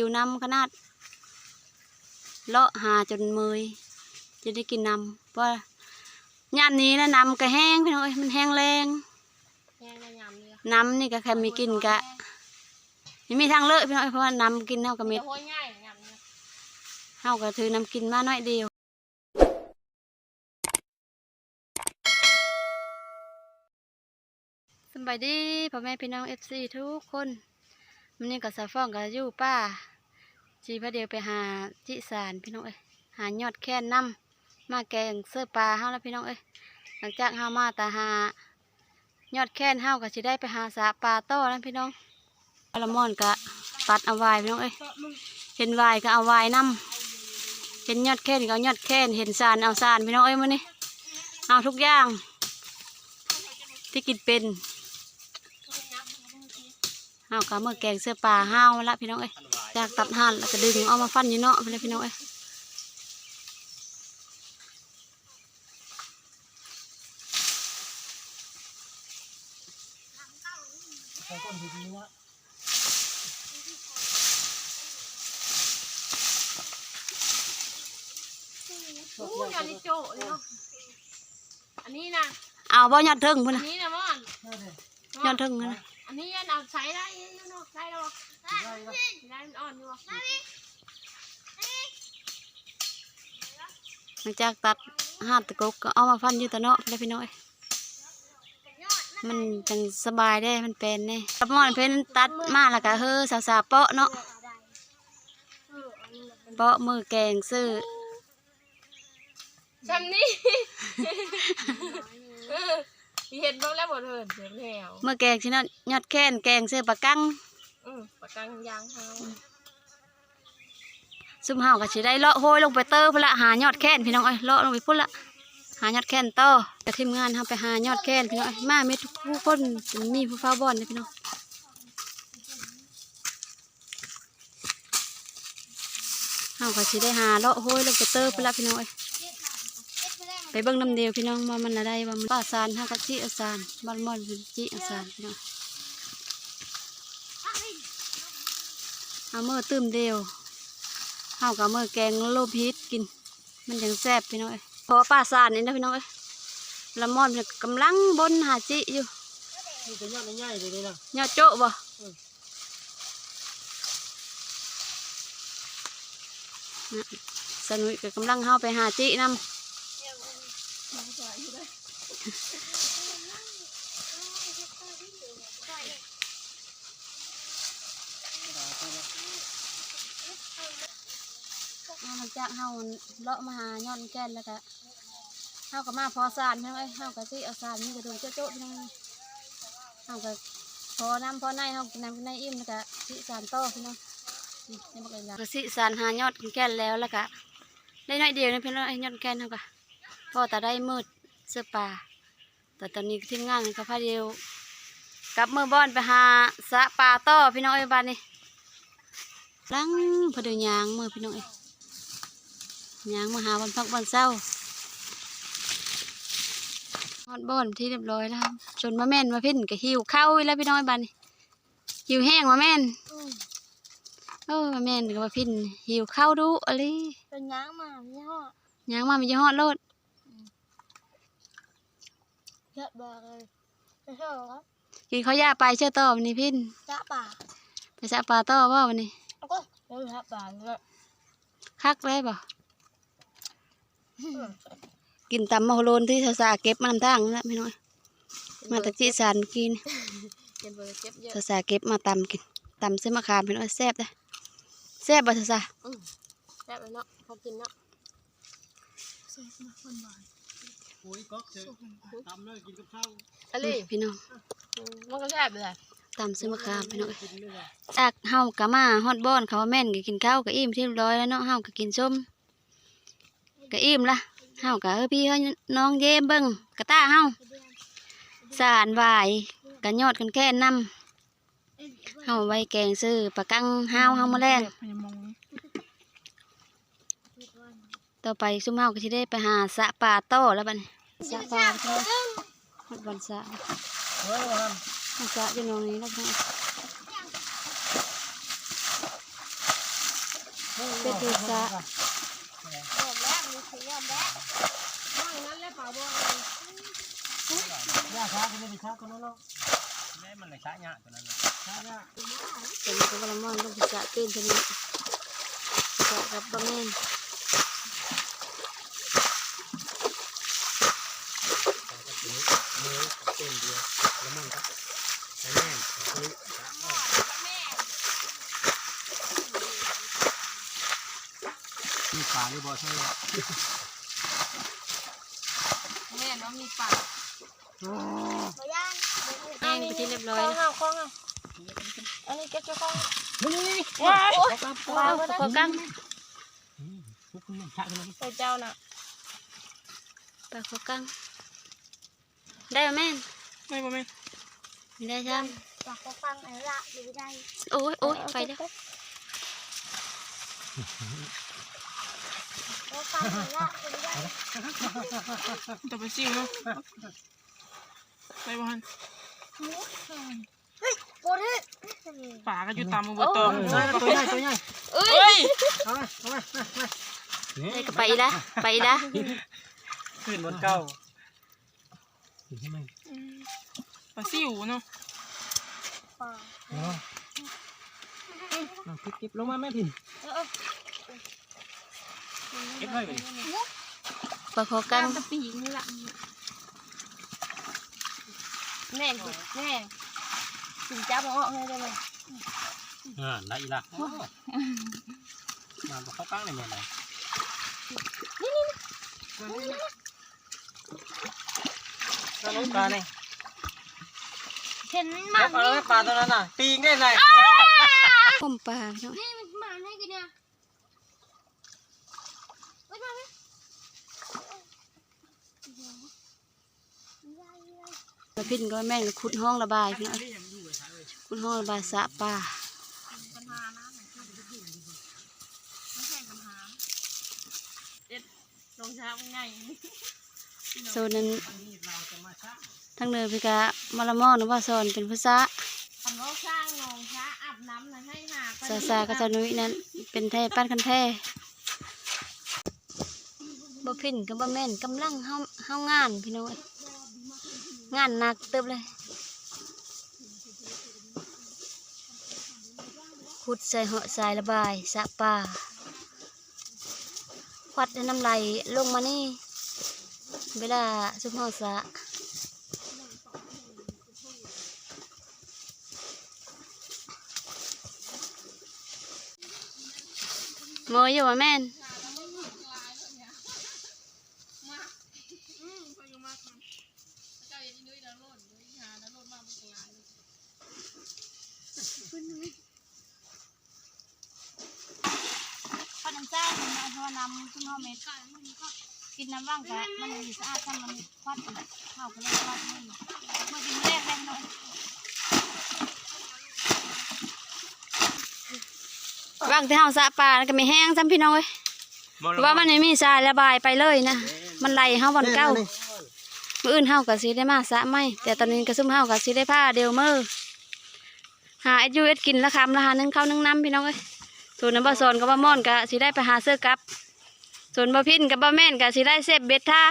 ຢູ່ນຳຂະໜາດ ເລາະຫາຈົນເມີຍ ຈະໄດ້ກິນນຳ ເພາະວ່າຍາມນີ້ນະ ນຳກະແຫ້ງ ພີ່ນ້ອງເອີຍ ມັນແຫ້ງແລ້ງ ແຫ້ງແລ້ງຍາມນີ້ ນຳນີ້ກະແຄ່ມີກິນກະ ມີທາງເລີກ ພີ່ນ້ອງເອີຍ ເພາະວ່ານຳກິນເຮົາກະເມັດ ເຮົາກະຖືນຳກິນມາໜ້ອຍດຽວ. ສະບາຍດີພໍ່ແມ່ພີ່ນ້ອງ ເອັຟຊີ ທຸກຄົນ ມື້ນີ້ກະສາວຟອງກະຢູ່ປ່າ ຊິພາດຽວໄປຫາຈິສານ ພີ່ນ້ອງເອີຍ ຫາຍອດແຄນນຳ ມາແກງເສີປາເຮົາລະ ພີ່ນ້ອງເອີຍ. ຫຼັງຈາກເຮົາມາຕາຫາ ຍອດແຄນເຮົາກະຊິໄດ້ໄປຫາສະປາຕໍ່ນັ້ນພີ່ນ້ອງ. ລະມ່ອນກະຕັດເອົາຫວາຍພີ່ນ້ອງເອີຍ ເຫັນຫວາຍກະເອົາຫວາຍນຳ ເຫັນຍອດແຄນກະເອົາຍອດແຄນ ເຫັນສານເອົາສານພີ່ນ້ອງເອີຍ. ມື້ນີ້ເອົາທຸກຢ່າງທີ່ກິນເປັນ ເຮົາກະເມືອແກງເສືອປາເຮົາລະພີ່ນ້ອງເອີຍ. ຈາກຕັດຫັ້ນລະກະດຶງເອົາມາຟັນຢູ່ເນາະ ພີ່ນ້ອງເອີຍ. ອັນນີ້ນະ ເອົາບໍ່ຍອດເທິງພຸ້ນນະ ອັນນີ້ນະມ່ອນ ຍອດເທິງຫັ້ນນະ ອັນນີ້ຍັງເອົາໃຊ້ໄດ້ຢູ່ເນາະ ໄດ້ແລ້ວບໍ່ ໄດ້ ໄດ້ ມັນອ່ອນຢູ່ບໍ່. ຫຼັງຈາກຕັດຮາກຕະກົກກະເອົາມາຟັນຢູ່ຕະເນາະ ພີ່ນ້ອງເອີຍ ມັນຈັ່ງສະບາຍເດ້ ມັນແປນເດ້. ລະມ່ອນເພິ່ນຕັດມາລະກະເຮີສາວໆເປາະເນາະ ເປາະມືແກງເສີ ຊ່ຳນີ້ ເອີ ຊິເຮັດເບິ່ງແລ້ວບໍ່ເທີ້ນ ເຮັດແລ້ວ ມື້ແກງຊິເນາະ ຍອດແຄນແກງເສີປາກັງ ເອີ ປາກັງຢ່າງເຮົາ ຊຸມເຮົາກະຊິໄດ້ເລາະໂຮຍລົງໄປເຕີພຸ້ນລະ ຫາຍອດແຄນພີ່ນ້ອງເອີຍ ເລາະລົງໄປພຸ້ນລະ ຫາຍອດແຄນຕໍ່ ກະທີມງານເຮົາໄປຫາຍອດແຄນພີ່ນ້ອງເອີຍ ມາເໝິດທຸກຄົນ ມີຜູ້ເຝົ້າບ່ອນເດ້ພີ່ນ້ອງ. ເຮົາກະຊິໄດ້ຫາເລາະໂຮຍລົງໄປເຕີພຸ້ນລະພີ່ນ້ອງເອີຍ ໄປເບິ່ງນຳດຽວພີ່ນ້ອງວ່າມັນລະໄດ້ບໍ່. ປາສານເຮົາກະຈິເອົາສານ ບາດມ່ອນຈິເອົາສານພີ່ນ້ອງ ເອົາເມີຕື່ມດຽວ ເຮົາກະເມີແກງໂລມຮີດກິນ ມັນຈັ່ງແຊບພີ່ນ້ອງເອີຍ. ພໍປາສານນີ້ນະພີ່ນ້ອງເອີຍ ລະມ່ອນກຳລັງບົນຫາຈິຢູ່ ມີແຕ່ຍອດໃຫຍ່ໆເລີຍນະ ຍອດໂຈະບໍ່? ເອີ ສາວນຸ້ຍກະກຳລັງເຮົາໄປຫາຈິນຳ ຫຼັງຈາກເຮົາເລາະມາຫາຍອດແຄນລະກະ ເຮົາກະມາພໍສານພີ່ນ້ອງເອີຍ ເຮົາກະຊິເອົາສານ ມີແຕ່ດົງໂຈະໆພີ່ນ້ອງ ເຮົາກະພໍນຳພໍໃນ ເຮົາກິນນຳກິນໃນອີ່ມລະກະຊິສານຕໍ່ພີ່ນ້ອງ. ນີ້ ນີ້ບັກຫຼາຍໆ ກະຊິສານຫາຍອດແຄນແລ້ວລະກະ ໄດ້ໜ້ອຍດຽວນີ້ພີ່ນ້ອງ ຍອດແຄນເຮົາກະພໍຕາໄດ້ມືດເສືອປາ ແຕ່ຕອນນີ້ທີມງານກະພາດຽວກັບເມືອບ່ອນໄປຫາສະປາຕໍ່ພີ່ນ້ອງເອີຍ. ບາດນີ້ ຫຼັງພໍໄດ້ຍ່າງເມືອພີ່ນ້ອງເອີຍ ຍ່າງມາຫາບ່ອນພັກບ່ອນເຊົາ ຮອດບ່ອນທີ່ຮຽບຮ້ອຍແລ້ວ ຈົນມາແມ່ນມາພິນກະຫິວເຂົ້າອີກແລ້ວພີ່ນ້ອງເອີຍ. ບາດນີ້ຫິວແຮງມາແມ່ນ ເອີ ມາແມ່ນກະມາພິນຫິວເຂົ້າດຸອີ່ຫຼີ ຈົນຍ່າງມາບໍ່ຮອດ ຍ່າງມາບໍ່ຮອດໂລດ. ເຍອະບາກເລີຍ ໄປເທື່ອ ກິນເຂົ້າຢາໄປເຊື່ອຕໍ່ບາດນີ້ພິນ ສະປາ ໄປສະປາຕໍ່ບໍ່ບາດນີ້? ໂອ້ ໄປສະປາເລີຍ ຄັກເລີຍບໍ່? ອືມ ກິນຕຳໝາກໂຮໂລນທີ່ສາວສາເກັບມານຳທາງນັ້ນລະພີ່ນ້ອງ ມາແຕ່ຈິສານເມື່ອກີ້ນີ້ ສາວສາເກັບມາຕຳກິນ ຕຳໃສ່ມະຂາມພີ່ນ້ອງ ແຊບເດ້. ແຊບບໍ່ສາວສາ? ອືມ ແຊບເລີຍເນາະ ພໍກິນເນາະ. ໂອ້ຍ ກອກເຊີ ຕຳເລີຍກິນກັບເຂົ້າ ອັນນີ້ພີ່ນ້ອງ ອືມ ມັນກະແຊບເລີຍ ຕຳໃສ່ມະຂາມພີ່ນ້ອງເອີຍ. ຈາກເຮົາກະມາຮອດບ່ອນເຂົາແມ່ນກະກິນເຂົ້າກະອີ່ມທີ່ຮຽບຮ້ອຍແລ້ວເນາະ ເຮົາກະກິນສົ້ມກະອີ່ມລະ ເຮົາກະເອີ ພີ່ເຮີນ້ອງເຢ້ມເບິ່ງກະຕ່າເຮົາ ສານຫວາຍກະຍອດແຄນນຳ ເຮົາໄວ້ແກງເສີປາກັງຫາວເຮົາມື້ແລງ. ຕໍ່ໄປຊຸມເຮົາກະຊິໄດ້ໄປຫາສະປາຕໍ່ລະບາດນີ້ ສະປາ ຮອດບ່ອນສະ ເອີ ສະຢູ່ໜອງນີ້ລະ ພີ່ນ້ອງ. ເປັດຢູ່ສະ ຍອມແລ້ວ ມີຊິຍອມແລ້ວ ວ່າງນັ້ນແຫຼະປາບໍ່ ຢ່າຊ້າ ຕົວນີ້ໄປຊ້າ ຕົວນັ້ນເນາະ ແມ່ນມັນໄດ້ຊ້າຍາກ ຕົວນັ້ນນະ ຊ້າຍາກ ຕົວນີ້ກໍບໍ່ລະມ່ອນ ຕ້ອງໄປສະເປັນຕົວນີ້ ສະກັບບໍ່ແມ່ນ ເປັນດຽວລະມ່ອນກໍ ມີປາຢູ່ບໍ່? ໃຊ່ແລ້ວ ແມ່ນວ່າມີປາ ບໍ່ຢ້ານ ແຫ້ງເປັນທີ່ຮຽບຮ້ອຍແລ້ວ ຂອງເຮົາ ຂອງເຮົາ ອັນນີ້ເກັບເຈົ້າຂອງ ນີ້ ນີ້ ນີ້ ວ້າຍ ປາ ປາ ປາ ປາ ປາ ປາ ປາ ປາ ເຈົ້ານະ ປາຄໍກັງ. ໄດ້ບໍ່ແມ່ນ? ໄດ້ບໍ່ແມ່ນ? ໄດ້ຊ້ຳ ປາຄໍກັງອັນລະຢູ່ໄດ້ ໂອ້ຍ ໂອ້ຍ ໄປເດີ້ ຄໍກັງອັນລະຢູ່ໄດ້ ແຕ່ປາຊິວເນາະ ໄດ້ບໍ່ຫັ້ນ? ເຮີ້ຍ ບໍ່ຖືກ ປາກໍຢູ່ຕາມອະເບີຕອງ ໂອ້ຍ ໂຕໃຫຍ່ ໂຕໃຫຍ່ ເອີຍ ເອົາມາ ເອົາມາ ມາ ມາ ໄດ້ກໍໄປອີກລະ ໄປອີກລະ ຄືນບ່ອນເກົ່າ. ປາຊິວເນາະ ປາ ເອົາ ເກັບ ເກັບລົງມາແມ່ພິນ ເອີ ເກັບໄວ້ບັດນີ້ ປາຄໍກັງ ຕະປີກນີ້ລະ ແມ່ນ ແມ່ນ ຊິຈັບເອົາອອກໃຫ້ໄດ້ແມ່ ອ່າ ໄດ້ອີກລະ ມາປາຄໍກັງນີ້ແມ່ນໃດ ນີ້ ນີ້ ນີ້ ນີ້ ນີ້ ນັ້ນ ປານີ້ ເຫັນມັນ ເອົາປາຕົວນັ້ນນະ ປີກນີ້ນະ ຕົ້ມປາເນາະ ນີ້ມັນມາໃຫ້ກິນນະ ເອີຍ ມາແມ່ ມາພິນກໍແມ່ນຂຸດຮ່ອງລະບາຍພີ່ນ້ອງ ຂຸດຮ່ອງລະບາຍສະປາ ບັນຫານະ ມັນແຂ່ງກັນຫາ ເຮັດ ລົງຊ້າມັນໃຫຍ່ ໂຊນນັ້ນ ທາງເໜືອເພິ່ນກະມາລະມອນ ບ່າວສອນເປັນຜູ້ສະ ຄັນເວົ້າສ້າງໜອງສະອາບນ້ຳນະ ໃຫ້ຫາ ສາວສາກັບສາວນຸ້ຍນັ້ນ ເປັນແທ້ປານກັນແທ້ ບໍ່ພິນກໍບໍ່ແມ່ນ ກຳລັງເຮົາ ເຮົາງານພີ່ນ້ອງເອີຍ ງານໜັກເຕີບເລີຍ ຂຸດໃສ່ເຫາະສາຍລະບາຍສະປາ ຄວັດໃຫ້ນ້ຳໄຫຼລົງມານີ້ ເວລາຊຸມເຮົາສະ ເມີຢູ່ວ່າແມ່ນ ເພາະນ້ຳໃສມັນເອົາທົ່ວນ້ຳ ເຮົາເມັດ ກິນນ້ຳຫວ່າງກະມັນສະອາດ ຄັນມັນຄວັດ ເຮົາກໍເລີຍຄວັດມັນ ເມື່ອກິນມື້ແລກແລ້ວເນາະ ຫວ່າງທີ່ເຮົາສະປານັ້ນກໍມີແຮງຊ້ຳພີ່ນ້ອງເອີຍ ເພາະວ່າມັນບໍ່ມີສາຍລະບາຍໄປເລີຍນະ ມັນໄຫຼເຮົາບ່ອນເກົ່າ ມື້ອື່ນເຮົາກໍຊິໄດ້ມາສະໃໝ່ ແຕ່ຕອນນີ້ກໍຊຸມເຮົາກໍຊິໄດ້ພາເດວເມີ ຫາເຮັດຢູ່ເຮັດກິນລະຄ່ຳລະຫາໜຶ່ງເຂົ້າໜຶ່ງນ້ຳພີ່ນ້ອງເອີຍ ສ່ວນບ່າວສອນກັບບ່າວມ່ອນກໍຊິໄດ້ໄປຫາເສື້ອກັບ ສ່ວນບ່າວພິນກັບບ່າວແມ່ນກໍຊິໄດ້ເສບເບັດທ່າ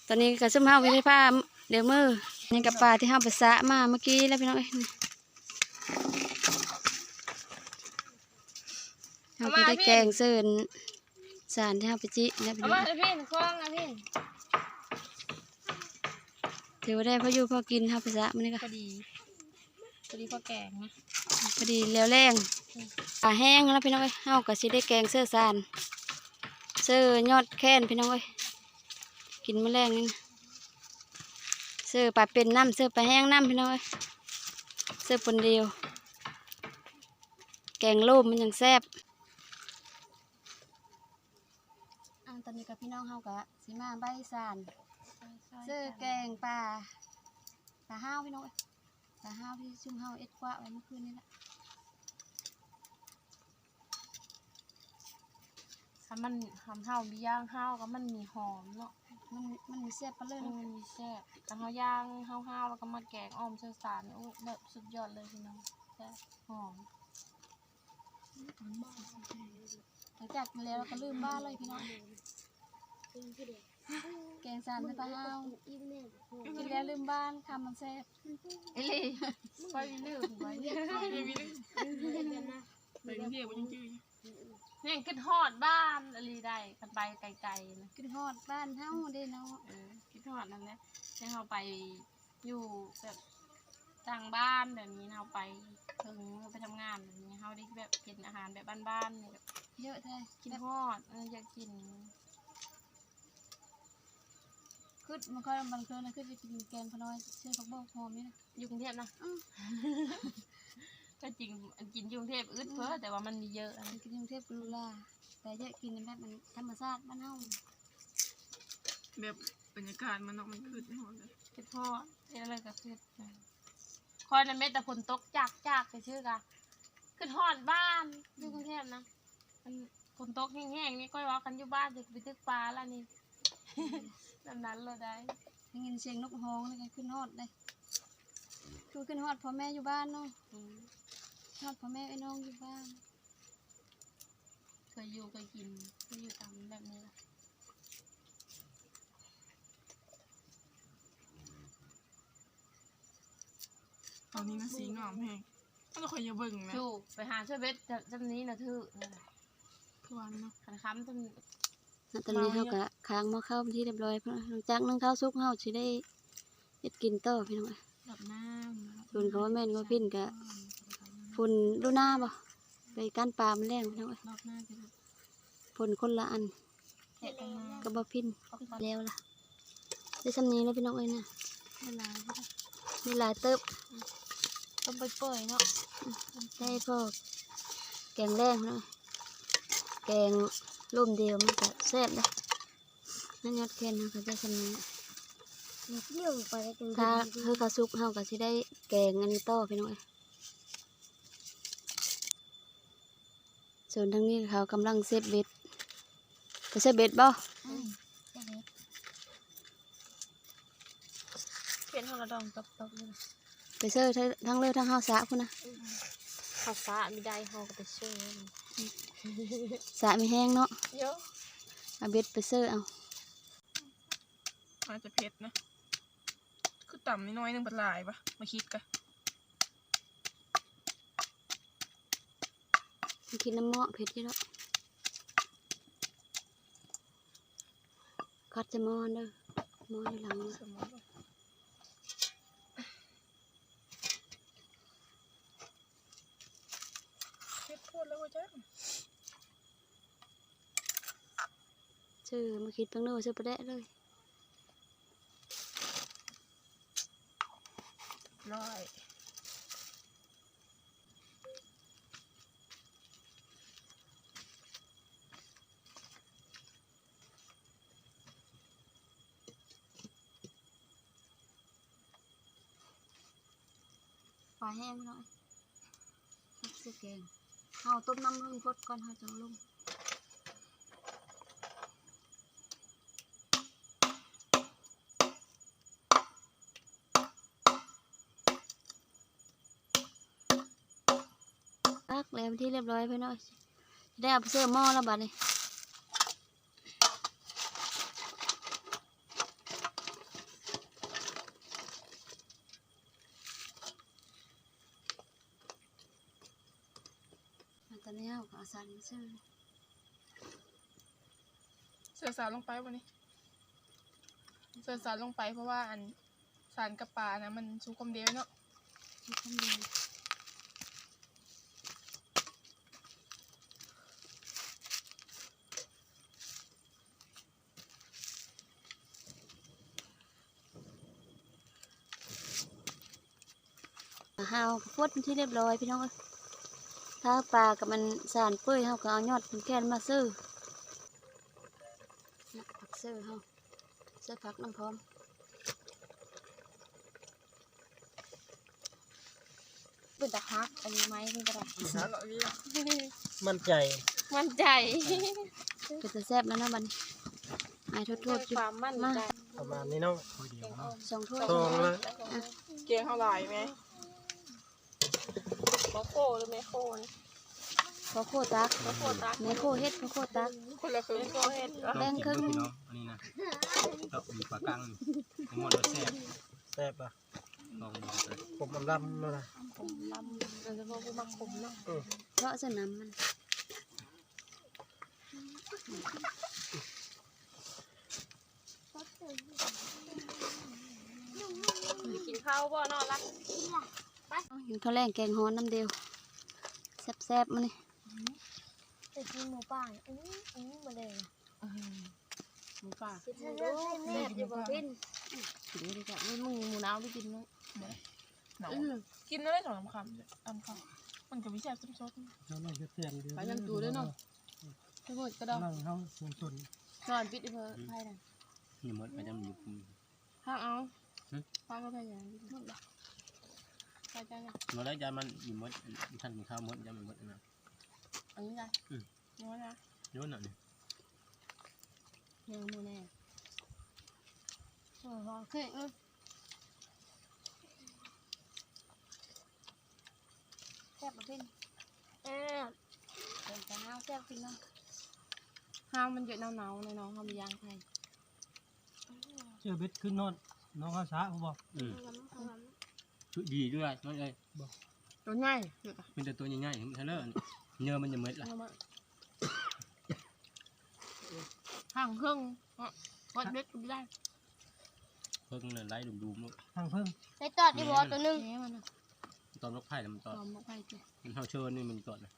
ຕອນນີ້ກໍຊຸມເຮົາກໍຊິໄດ້ພາເດວເມີ ນີ້ກໍປາທີ່ເຮົາໄປສະມາເມື່ອກີ້ແລ້ວພີ່ນ້ອງເອີຍ ເຮົາກໍໄດ້ແກງເສີນ ສານທີ່ເຮົາໄປຈິແລ້ວພີ່ນ້ອງ ເອົາມາໃຫ້ພິນ ຄວາງໃຫ້ພິນ ຖືວ່າໄດ້ພໍຢູ່ພໍກິນ ເຮົາໄປສະມື້ນີ້ກໍພໍດີ ພໍດີພໍແກງນະ ພໍດີແລ້ວແລງ ອືມ ປາແຫ້ງແລ້ວພີ່ນ້ອງເອີຍ ເຮົາກໍຊິໄດ້ແກງເສີນສານ ເສີນຍອດແຄນພີ່ນ້ອງເອີຍ ກິນມື້ແລງນີ້ນະ ເສີນປາເປັນນຳ ເສີນປາແຫ້ງນຳພີ່ນ້ອງເອີຍ ເສີນປົນດຽວ ແກງໂລມມັນຈັ່ງແຊບ ອ່າ ຕອນນີ້ກໍພີ່ນ້ອງເຮົາກໍຊິມາໃບສານ ເສີແກງປາ ປາຮ້າວພີ່ນ້ອງເອີຍ ປາຮ້າວທີ່ຊຸມເຮົາເອັດກວາໄວ້ມື້ຄືນນີ້ແຫຼະ ຄັນມັນ ຄັນເຮົາມີຢ່າງຮ້າວກໍມັນມີຫອມເນາະ ມັນ ມັນມີແຊບປານເລີຍເນາະ ມັນມີແຊບ ຄັນເຮົາຍ່າງເຮົາຮ້າວ ແລ້ວກໍມາແກງອ່ອມໃສ່ສານນີ້ ໂອ້ ແບບສຸດຍອດເລີຍພີ່ນ້ອງ ແຊບ ຫອມ. ຫຼັງຈາກກິນແລ້ວ ແລ້ວກໍລືມບ້ານເລີຍພີ່ນ້ອງ. ແກງສາມໃສ່ປາເຮົາ ກິນແລ້ວລືມບ້ານ ຄຳມັນແຊບອີ່ຫຼີ. ຂ້ອຍລືມ ຂ້ອຍລືມ ໄປກຸງເທບບໍ່ຍັງຈື່ຢູ່. ແຮງຄິດຮອດບ້ານອີ່ຫຼີໃດ໋ ຄັນໄປໄກໆນະ. ຄິດຮອດບ້ານເຮົາເດ້ເນາະ. ເອີ ຄິດຮອດນັ້ນແຫຼະ ແຕ່ເຮົາໄປຢູ່ແບບຕ່າງບ້ານແບບນີ້ ເຮົາໄປເຖິງ ເຮົາໄປທຳງານແບບນີ້ ເຮົາໄດ້ແບບກິນອາຫານແບບບ້ານໆ ແບບເຍາະແທ້ ຄິດຮອດ. ເອີ ຢາກກິນ ຄິດ ມັນຄ່ອຍ ບາງເທື່ອນະ ຄິດຈະກິນແກງຂະນ້ອຍ ໃສ່ຜັກບົວຫອມນີ້ນະ ຢູ່ກຸງເທບນະ. ອື ກໍຈິງ ອັນກິນຢູ່ກຸງເທບອຶດເພີ້ ອື ແຕ່ວ່າມັນມີເຍອະ ອັນກິນຢູ່ກຸງເທບກໍຫຼູຫຼາ ແຕ່ເຍາະກິນແບບມັນທຳມະຊາດບ້ານເຮົາ ແບບບັນຍາກາດມັນເນາະ ມັນຄຶດຮອດເລີຍ ຄຶດຮອດ ເຮັດແລ້ວກໍຄຶດ. ຂ້ອຍນະ ແມ້ແຕ່ຝົນຕົກຈາກໆ ຊື່ໆ ກະຄຶດຮອດບ້ານ ຢູ່ກຸງເທບນະ. ອັນຝົນຕົກແຮງໆ ນີ້ ຂ້ອຍວ່າຄັນຢູ່ບ້ານຊິໄປຕຶກປາລະນີ້ ແບບນັ້ນເລີຍໄດ໋. ໄດ້ຍິນສຽງນົກຮ້ອງນີ້ກໍຄຶດຮອດເດ້ ຄືຄຶດຮອດພໍ່ແມ່ຢູ່ບ້ານເນາະ. ອື ຄຶດຮອດພໍ່ແມ່ເອື້ອຍນ້ອງຢູ່ບ້ານ ເຄີຍຢູ່ເຄີຍກິນ ເຄີຍຢູ່ຕາມແບບນີ້ລະ. ຕອນນີ້ນະ ສີງາມແຮງ ແຕ່ຂ້ອຍຢ່າເບິ່ງນະ ໂທ້ ໄປຫາຊ່ວຍເບັດ ຈຳ ຈຳນີ້ນະຖືກ ຄືວ່າເນາະ ຄັນຄຳຈຳ. ຕອນນີ້ເຮົາກະຄ້າງໝໍ້ເຂົ້າເປັນທີ່ຮຽບຮ້ອຍ ຫຼັງຈາກໜຶ້ງເຂົ້າສຸກ ເຮົາຊິໄດ້ເຮັດກິນຕໍ່ພີ່ນ້ອງ. ດອກໜ້າ ຝົນກໍບໍ່ແມ່ນ ບໍ່ພິນກະຝົນດູໜ້າບໍ່ ໄປກ້ານປາມື້ແລງພີ່ນ້ອງເອີຍ. ຝົນຄົນລະອັນ ແກະຕາງໜ້າ ກໍບໍ່ພິນ ແລ້ວລະ ໄດ້ຊ່ຳນີ້ແລ້ວພີ່ນ້ອງເອີຍນະ. ໄດ້ຫຼາຍ ໄດ້ຫຼາຍເຕີບ ອື ຕົ້ມເປື່ອຍໆເນາະ ໄດ້ພໍແກງແລງເນາະ. ແກງລົມດຽວມັນກໍແຊບເດ້ ຍອດແຄນເຮົາກໍໄດ້ຊ່ຳນີ້. ຖ້າເຮົາ ເຮົາສຸກ ເຮົາກໍຊິໄດ້ແກງອັນນີ້ຕໍ່ພີ່ນ້ອງເອີຍ. ສ່ວນທາງນີ້ເຂົາກຳລັງເຊບເບັດ ໄປເຊບເບັດບໍ່? ອື ເຊບເບັດ ເປັນເຮົາລະດອງຕອບໆຢູ່ນະ. ໄປເຊີທາງເລີທາງເຮົາສະພຸ້ນນະ. ອື ເຮົາສະມີໄດ້ ເຮົາກໍໄປເຊີ ສະມີແຮງເນາະ. ໂຢ ເອົາເບັດໄປເຊີເອົາ. ອາດຈະເຜັດນະ ຄືຕຳນ້ອຍໆໜຶ່ງ ບັດຫຼາຍວະ ມາຄິດກະ ມາຄິດນ້ຳໝໍ້ເຜັດຢູ່ດອກ. ຂັດໃສ່ໝໍ້ເດີ ໝໍ້ຢູ່ຫຼັງ ໃສ່ໝໍ້ ເຜັດໂພດແລ້ວບໍ່ຈັກ. ເຊີ ມາຄິດເບິ່ງເດີ ເຊີປາແດກເລີຍ. ຮຽບຮ້ອຍ ປາແຫ້ງເນາະ ໃສ່ແກງ. ເຮົາຕົ້ມນ້ຳໃຫ້ມັນຟົດກ່ອນ ເຮົາຈັ່ງລົງ. ຕັກແລ້ວເປັນທີ່ຮຽບຮ້ອຍ ພີ່ນ້ອງ ໄດ້ເອົາໄປເສີບໝໍ້ແລ້ວບາດນີ້. ອັນຕອນນີ້ເຮົາກໍເອົາສານມາເສີຍ ເສີຍສານລົງໄປບາດນີ້ ເສີຍສານລົງໄປ ເພາະວ່າອັນສານກັບປານະ ມັນສຸກຄວາມດຽວເນາະ ສຸກຄວາມດຽວ. ເຮົາກໍຟົດເປັນທີ່ຮຽບຮ້ອຍ ພີ່ນ້ອງເອີຍ. ຖ້າປາກັບມັນສານເປີຍ ເຮົາກໍເອົາຍອດແຄນມາເສີ ນະ ຜັກເສີເຮົາ ໃສ່ຜັກນຳພ້ອມ. ເປັນຕາຮັກ ອັນນີ້ໄມ້ເພິ່ນກໍໄດ້ ໝັ້ນໃຈ ໝັ້ນໃຈ ເປັນຕາແຊບແລ້ວເນາະບັດນີ້ ອາຍໂທດໆ ດ້ວຍຄວາມໝັ້ນໃຈ ປະມານນີ້ເນາະ ຖ້ວຍດຽວເນາະ ສອງຖ້ວຍ ສອງແລ້ວ ແກງເຮົາຫຼາຍແມ ບໍ່ໂຄຫຼືແມ່ໂຄນີ້ ພໍ່ໂຄຕັກ ພໍ່ໂຄຕັກ ແມ່ໂຄເຮັດ ພໍ່ໂຄຕັກ ຄົນລະເຄິ່ງ ແມ່ໂຄເຮັດ ແບ່ງເຄິ່ງ ລອງກິນເບິ່ງພີ່ນ້ອງ ອັນນີ້ນະ ເຈາະມີປາກັງນີ້ ໝົດແລ້ວແຊບ ແຊບປະ ລອງເບິ່ງ ຂົມລຳໆ ເນາະນະ ຂົມລຳ ໂດຍສະເພາະຜູ້ມັກຂົມເນາະ ເອອ ເຈາະໃສ່ນ້ຳມັນ. ກິນເຂົ້າບໍ່ ນອນລະ ກິນເຂົ້າແລງແກງຮ້ອນນຳເດວ ແຊບໆ ມື້ນີ້ ໄປກິນໝູປ່າ ອື້ ອື້ ມາແລງ ອືມ ໝູປ່າ ກິນເຖິງໂດ ແຊບຢູ່ບໍ່ເປັນ ກິນດີກວ່າ ມື້ມື້ໜາວໄປກິນເນາະ ໜາວ ອືມ ກິນໄດ້ສອງສາມຄຳ ສາມຄຳ ມັນກໍມີແຊບຊຳຊົດ ເຮົານັ່ງແຊບໆ ໄປນຳຕູເດີເນາະ ໄປໝົດກະດອກ ນັ່ງເຮົາສູງຊົນ ນອນປິດໃຫ້ເພິ່ນ ອືມ ໃຜນະ ຍັງໝົດ ໄປຈຳຢູ່ ພາເອົາ ຫຶ ພາກໍພະຍາຍາມ ໝົດບໍ່ ພາຈານ ບໍ່ໄດ້ ຢ້ານມັນອີ່ໝົດ ທ່ານກິນເຂົ້າໝົດ ຢ້ານມັນໝົດນະ ອັນນີ້ນະ ອືມ ໂຍນນະ ໂຍນນະນີ້ ຍັງໝູ່ແນ່ ໂອ້ໂຫ ຄື ອື ແຊບບໍ່ເປັນ ແຊບ ເປັນຕາຫາວແຊບຂຶ້ນເນາະ ຫາວມັນເຍາະເນົ່າໆ ໃນໜອງເຮົາມີຢາງໄທ ເຈີເບັດຂຶ້ນນອນ ໜອງອາສາ ບໍ່ ອືມ ຄືດີດ້ວຍ ນ້ອງເອີຍ ບໍ່ ໂຕໃຫຍ່ ມີແຕ່ໂຕໃຫຍ່ໆ ເດີ ເຫຍື່ອມັນຈະໝົດລະ ຫາງເຄິ່ງ ຮອດເບັດກໍບໍ່ໄດ້ ເພິ່ງນັ້ນໄລ່ດຸມໆ ໂລດ ຫາງເພິ່ງ ໄດ້ຕອດຢູ່ບໍ່ ໂຕໜຶ່ງ ຕອມລູກໄຜ່ລະ ມັນຕອດ ຕອມລູກໄຜ່ ມັນເຮົາເຊີນີ້ມັນຕອດນະ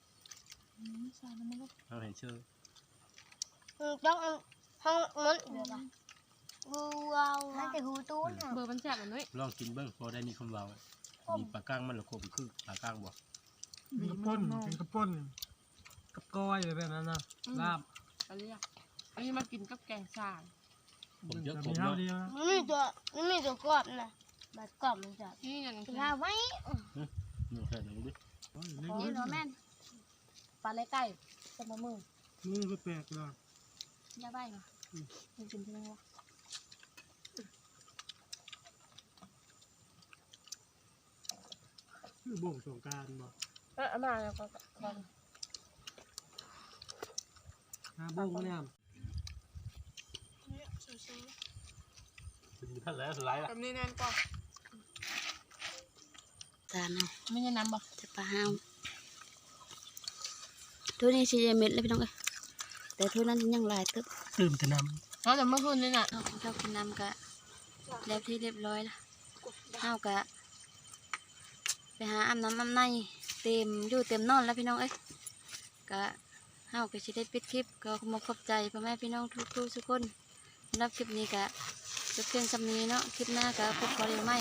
ອືມ ໃສ່ລະມັນ ເຮົາເຫັນເຊີ ອືມ ຕ້ອງເອົາ ເຮົາມັນ ອືມ ເອີ ວ້າວ ມັນຈະຫູຕູນ ເບີມັນແຊບອັນນີ້ ລອງກິນເບິ່ງ ພໍໄດ້ມີຄວາມເວົ້າ ມີປາກ້າງມັນລະຄົມຄືປາກ້າງບໍ່ ມີກະປົ່ນ ກິນກະປົ່ນ ກັບກ້ອຍແບບນັ້ນນະ ອືມ ລາບ ອັນນີ້ ອັນນີ້ມາກິນກັບແກງຊາ ຜົມເຍອະ ຜົມເນາະ ມັນມີຕົວ ມັນມີຕົວກອບນະ ບາດກອບມັນຈະ ນີ້ຫຍັງ ລາໄວ້ ອືມ ນີ້ແມ່ນ ປາໄລໄກ່ ສະມະມື ມືແປກໆ ລະ ຢ່າໄວ້ ອືມ ມັນກິນເທື່ອໜຶ່ງວະ ຄືບ່ວງສົງການບໍ່ ເອີ ເອົາມາແລ້ວກໍ ຫາບ່ວງງາມ ນີ້ ຊື່ໆ ກິນທັນແລ້ວຫຼາຍລະ ແບບນີ້ແໜ້ນກວ່າ ຈານເນາະ ມີນ້ຳບໍ່ ຈະປາຫາວ ໂຕນີ້ຊິເມັດແລ້ວພີ່ນ້ອງເອີຍ ແຕ່ໂຕນັ້ນຍັງຫຼາຍເຕີບ ຕື່ມແຕ່ນ້ຳ ເຮົາຈະມາຄືນນີ້ນະ ເຮົາກິນເຂົ້າກິນນ້ຳກະ ແລ້ວທີ່ຮຽບຮ້ອຍລະ ເຮົາກະໄປຫາອາບນ້ຳອາບໃນ ເຕັມຢູ່ເຕັມນອນລະພີ່ນ້ອງເອີຍ ກະເຮົາກະຊິໄດ້ປິດຄລິບ ກໍຂໍຂອບໃຈພໍ່ແມ່ພີ່ນ້ອງທຸກໆ ທຸກຄົນ ສຳລັບຄລິບນີ້ກະຈົບພຽງສ່ຳນີ້ເນາະ ຄລິບໜ້າກະພົບພໍ້ກັນໃໝ່.